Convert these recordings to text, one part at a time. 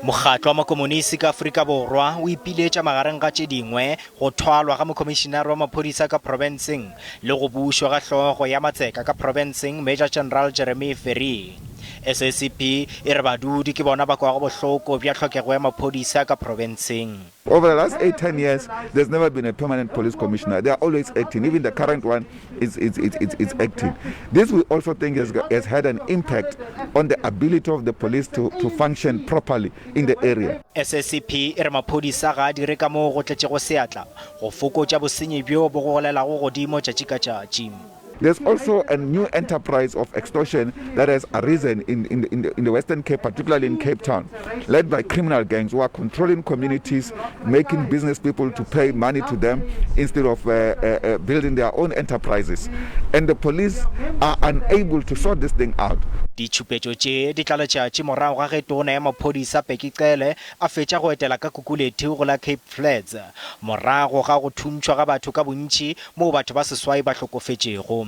Mokgatlo wa Makomonisi ka Afrika Borwa o ipiletša magareng ga tše dingwe go thwalwa ga mokhomišinare wa maphodisa ka profenseng le go bušwa ga hlogo ya matseka ka profenseng Major General Jeremy Ferrie. SACP e re badudi ke bona ba kwago bohloko bja tlhokego ya maphodisa ka profenseng. Over the last 8, 10 years, there's never been a permanent police commissioner. They are always acting. Even the current one is, is, is, is, is acting. This we also think has, has had an impact on the ability of the police to, to function properly in the area. SACP e re maphodisa ga a dire ka moo go tletšego seatla go fokotša bosenyi bjo bo golelago godimo tšatši ka tšatši. There's also a new enterprise of extortion that has arisen in, in, in, the, in the Western Cape, particularly in Cape Town, led by criminal gangs who are controlling communities, making business people to pay money to them instead of uh, uh, uh, building their own enterprises. And the police are unable to sort this thing out. Ditšhupetšo tše di tla letšatši morago ga ge tona ya maphodisa Bheki Cele a fetša go etela ka Kukulethu go la Cape Flats morago ga go thuntšhwa ga batho ka bontši moo batho ba seswai ba hlokofetšego.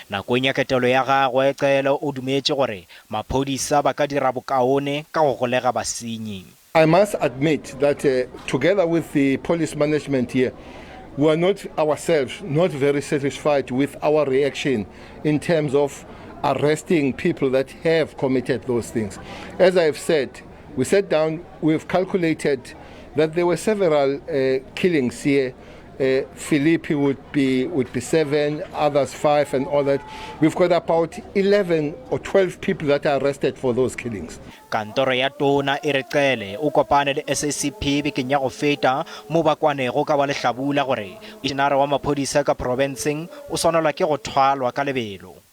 Nakong ya ketelo ya gagwe, Cele o dumetše gore maphodisa ba ka dira bokaone ka go golega basenyi. I must admit that together with the police management here, we are not ourselves not very satisfied with our reaction in terms of arresting people that have committed those things. As I have said, we sat down, we've calculated that there were several uh, killings here Uh, Philippi would be would be seven, others five, and all that. We've got about 11 or 12 people that are arrested for those killings. Kantoro ya Tona e re Cele o kopane le SACP bekeng ya go feta mo ba kwanego ka wa lehlabula gore Komišinara wa maphodisa ka profenseng o swanelwa ke go thwalwa ka lebelo.